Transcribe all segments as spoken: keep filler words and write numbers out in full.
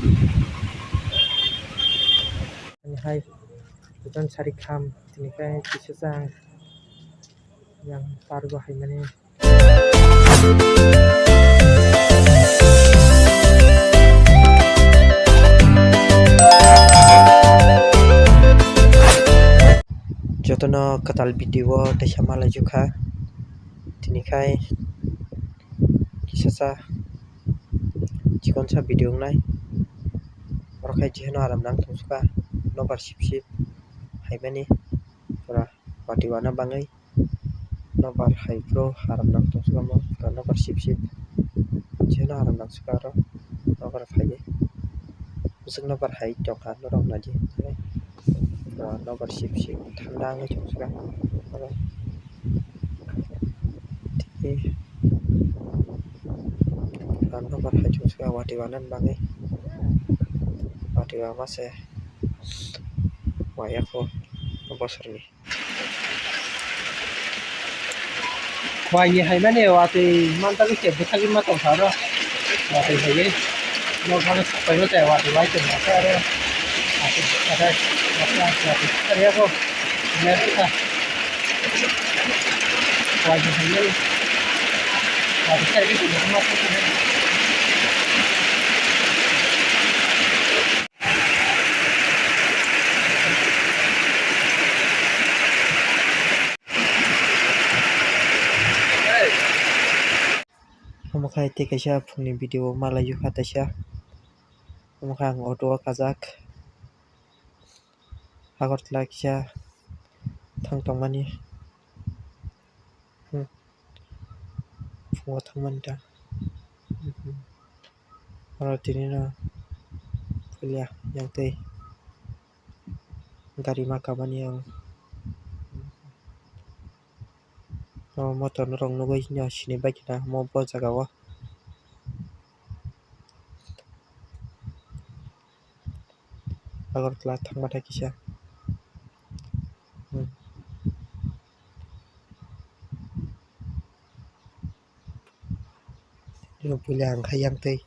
Ani hai, bujan sari kham, tini khe kisa chang yang pargo haimani. Jotono kwtal video o teisa malaijuk kha. Tini khai kisa sa chikon sa video wngnai. Oro khai jeheno aram nang tong sukha, nobar sip sip haimani pura wati wana bangwi. Nobar hai phuru aram nang tong sukha mo, nobar sip sip. Jeheno aram nang sukha oro nobar phaiwi. Bwswk nobar hai tongkha norok naidi. Nobar sip sip thanda wngwi tong sukha oro. Tei nobar hai tong sukha wati wanani bagwi. Wati wama se waya kho bosorni. Waini haimani watwi mantani se bwsagwi ma tongkha oro. Watwi haiwi nok bagwi sapaima se watwi bai tongkha khe oro. Watwi sapai watwi sapai sapai abo. Waini haimani watwi sapai tongkha ma tongkha. Omo khe tei kaisa phungni video o malaiyo kha taisa. Omo khe ang auto o kajak. Agartala kisa thang tongmani. Hmm. Phungo thangmani ta. Hmm. Oro tini no puila yang tei gari ma kamani ang. O motor norok nugui no sini bai khe na omo bo jaga o. Agartala thangma thai kisa. Hmm. Puila ang khai yang tei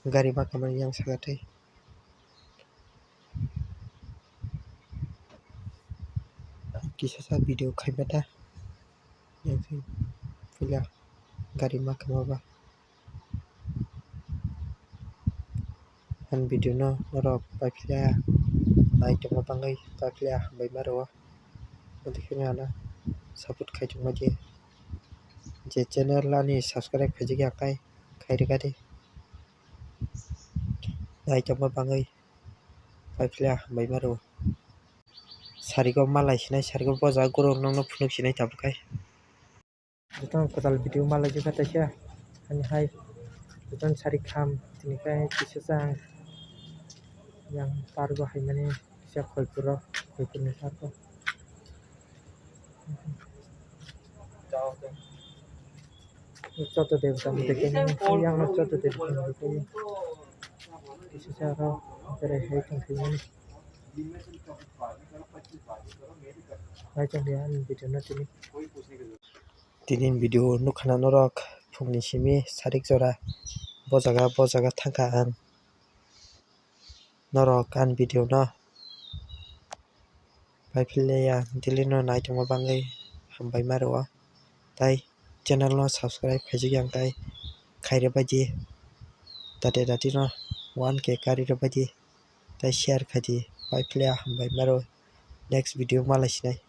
gari ma kamani yang saka tei kisa sa video khaima ta yang tei puila gari ma kama ba. Ani video no norok paiphiya nai tongma bangwi paiphiya hambai ma rwo. Bwtwi kheno ano support khai tongma di. Je channel ani subscribe khaijak ya khai, khai rwkha di. Nai tongma bangwi paiphiya hambai ma rwo. Sarigo malai sinai, sarigo boja gurung nokno phunuk sinai tabuk khai. Jotono kwtal video malaijakha taisa. Ani hai jotono sari kham tini khe kisa chang yang pargo haimani kisa khoiphuru, khoiphuruni pargo. Choto Debota ni dekhe ni, yang no Choto Debota ni dekhe ni. Kisa sa ro berai hai tong thai mani. Hai tong thai ani video no tini. Tini video nukha na norok phungni simi sarik jora bo jaga bo jaga thangkha ang. Norok ani video no paiphiya daily no nai tongma bangwi hambai ma rwo. Tai channel no subscribe khaijak yang tai khairwbaidi. Tate dati no one K kari rwbaidi. Tai share khaidi paiphiya hambai ma rwo. Next video malai sinai.